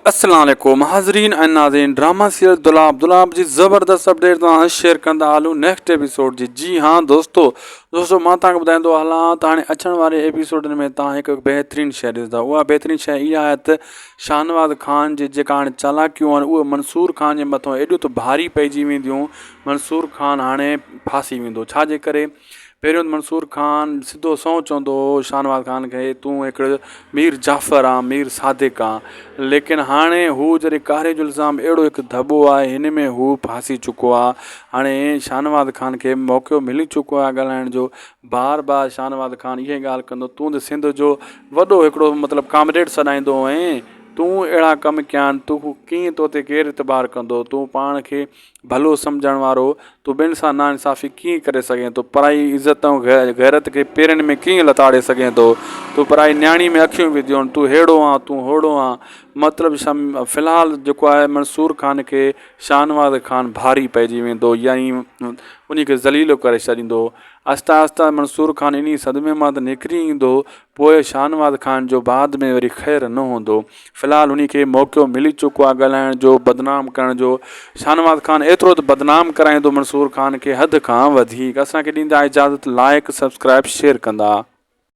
السلام عليڪم حاضرين ۽ ناظرين ڊراما سيريل دولاب دولاب جي زبردست اپڊيٽ توهان سان شيئر ڪندا هلون نيڪسٽ ايپيسوڊ جي جي ها دوستو دوستو مان توهان کي ٻڌائيندو هلان ته هاڻي اچڻ واري ايپيسوڊن ۾ توهان هڪ بهترين شيء ڏسندا اها بهترين شيء اها آهي ته شاهنواز خان جي جيڪا هاڻي چالاڪيون آهن اهي منصور خان جي مٿان ايڏيون ته ڀاري پئجي وينديون منصور خان هاڻي ڦاسي ويندو ڇا جي ڪري پهريون ته منصور خان سڌو سنئون چوندو هو شاهنواز خان کي تون هڪ مير جعفر آن مير صادق آن ليڪن هاڻي هو جڏهن ڪاري جو الزام اهڙو هڪ ڌٻو آهي هن ۾ هو ڦاسي چڪو آهي هاڻي شاهنواز خان کي موقعو ملي چڪو آهي ڳالهائڻ جو بار بار شاهنواز خان اها ئي ڳالهه ڪندو تون ته سنڌ جو وڏو هڪڙو مطلب ڪامريڊ سڏائيندو هئين تون اهڙا ڪم ڪيا آهن تون ڪيئن تو تي ڪير اعتبار ڪندو تون پاڻ کي ڀلو سمجهڻ وارو، تون ٻين سان ناانصافي ڪيئن ڪري سگهين ٿو؟ پرائي عزت ۽ غيرت کي پيرن ۾ ڪيئن لتاڙي سگهين ٿو؟ تون پرائي نياڻي ۾ اکيون وڌيون، تون ههڙو آن، تون هوڙو آن. مطلب في الحال جيڪو آهي منصور خان کي شاهنواز خان ڀاري پئجي ويندو يعني انهي کي ذليل ڪري ڇڏيندو. آهستي آهستي منصور خان انهي صدمي مان ته نڪري ايندو پوء شاهنواز خان جو بعد ۾ وري خير نه هوندو. في الحال هن کي موقعو ملي چڪو آهي ڳالهائڻ جو، بدنام ڪرڻ جو. شاهنواز خان ايترو ته بدنام ڪرائيندو منصور خان کي حد کان وڌيڪ. اسان کي ڏيندا اجازت لائيڪ سبسڪرائيب شيئر ڪندا.